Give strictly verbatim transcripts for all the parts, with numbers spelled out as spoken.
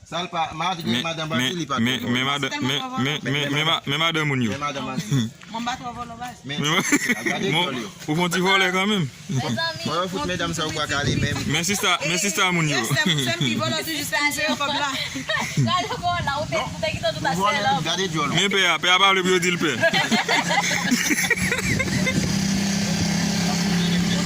Sa l pa, malgre madan Bandi, li pa twò vòlè. Men madan, men, men, men, men, men ma- men madan moun yo. Men madan Bandi. Mwen pa twò vòlè baz. Men, gade djòl yo. Ou fè yon ti vòlè kanmenm. Fò yo fout medam sa yo bwa kale menm. Men sista, men sista moun yo. Sèm, sèm ki vòlè toujou, sèm se yo kòb la. Gade kò la, ou te, ou te kite tout a sèl. Gade djòl. Men pè a, pè a pa vle pou yo di l pè.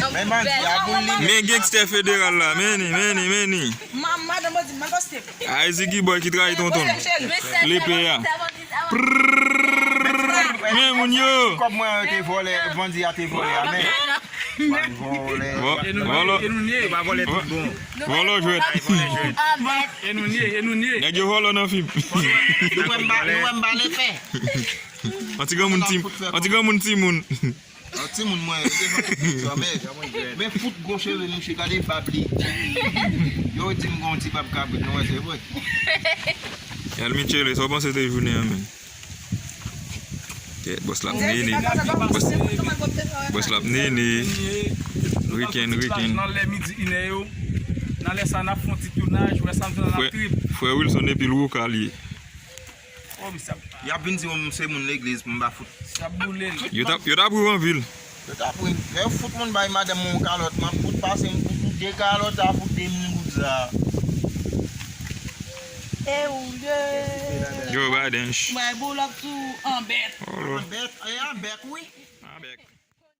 Men bandi a boul li. Men gangstè federal la, men ni, men ni, men ni. Ma- madan Bandi, mwen poste. Ay, Ziggy Boy ki trayi tonton. Lepè a. Prrrr. Men moun yo. Kòb mwen te vòlè, bandi a te vòlè a, men. Bann vòlè. Vò- E nou vòlò. Vòlò. E nou nye. Vòlò jwèt. E nou nye, e nou nye. Nèg yo vòlò nan fim. Nou wè m ba, nou wè m ba lepè. Yon ti granmoun ti, yon ti granmoun timoun. Yon timoun mwen, e te fè sa, men, men fout gwo cheve mouche, gade bab li. Yo di m gon ti bab kabrit, nou wè se vre. Yal Michele, sa w panse de jounen an, men? Kèt, bòs la ap nene. Bòs, bòs la ap nene. Riken, riken. Nan lè midi, inè yo. Nan lè sa, n ap fè yon ti tounaj, wè sa m fè nan la trip. Frè Wilson epi Louka l ye. Oh, misye ap Y ap vin di m se moun legliz pou m pa fout. Misye ap boule l. Yo t ap, yo t ap ri w anpil. Yo t ap ri. Lè yo fout moun bay madanm mwen yon kalòt, m ap fout pase m pou tout de kalòt a pou de mil goud sa. E ou ye. Joe Biden. Bay boul ap tou an bèt. Oh, Lord. An bèt, e an bèt, wi.